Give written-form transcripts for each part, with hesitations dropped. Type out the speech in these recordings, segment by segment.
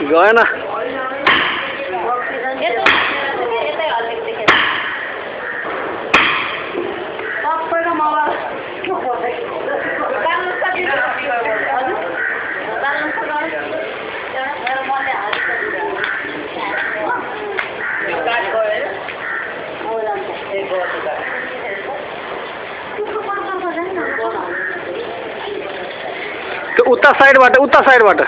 गएन उता साइडबाट उता साइडबाट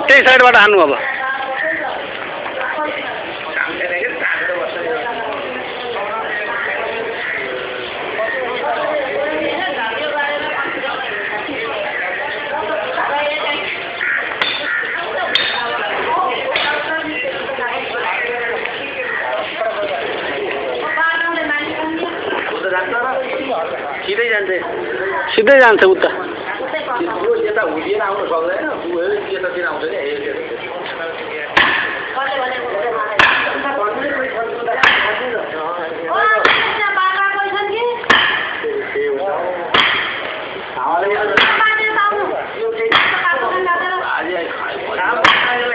त्यही साइडबाट हान्नु अब सिधै जान्छ उता यता हुँदैन आउनु सक्दैन यतातिर आउँछ नि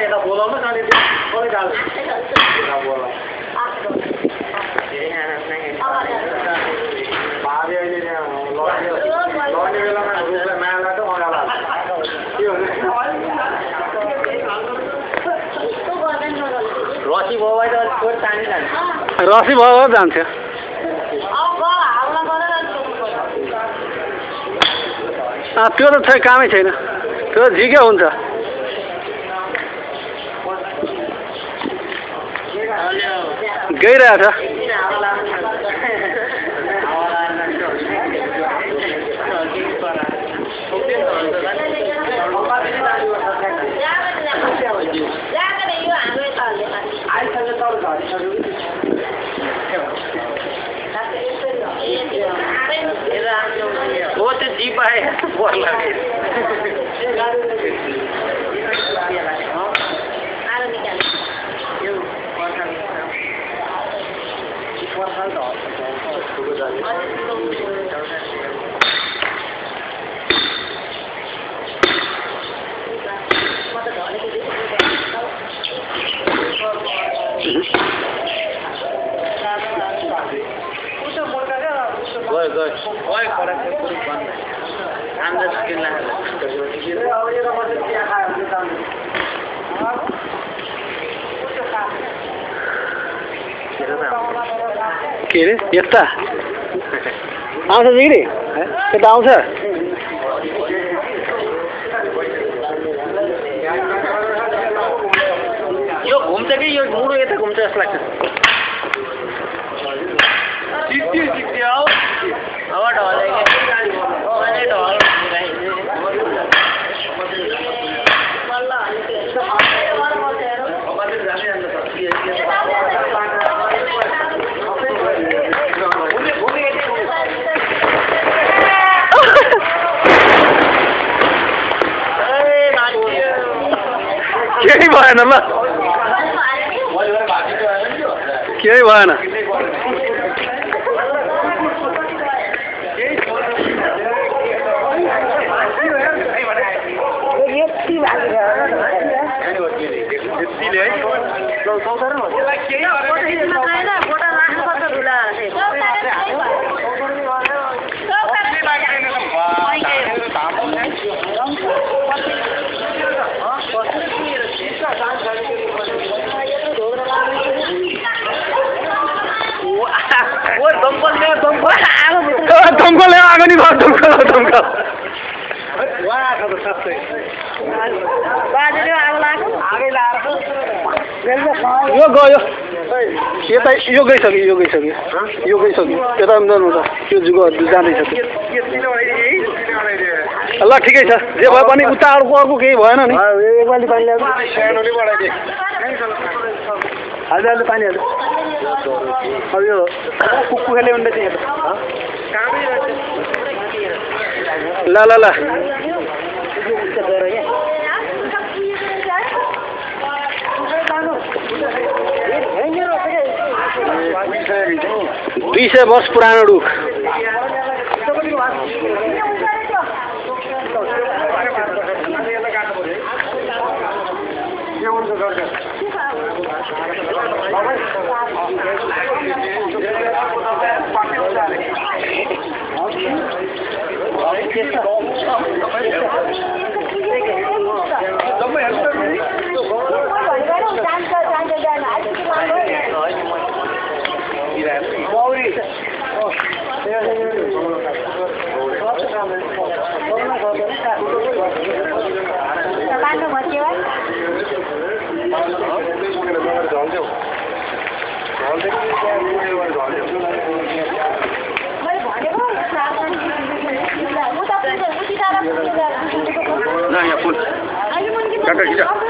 यता बोलाउनु रसी भयो जान्छ त्यो त कामै छैन त्यो झिकै हुन्छ गइरहेछ वो तो जीप है के अरे यस्ता आउँछ जिग्री यता आउँछ यो घुम्छ कि यो मुडो यता घुम्छ जस्तो लाग्छ केही भएन ल केही भएन दमकल आगो नि दमकल यो गयो यता यो गइसक्यो यता त्यो जुग जाँदैछ ल ठिकै छ जे भए पनि उता अर्को केही भएन नि एकबाली पानी ल्याएको हाल्दै पानी हाल्यो अब यो कुखुराले उन्दै चाहिँ ल ल ल 200 वर्ष पुरानो रुख यहाँ फुल डाक्टर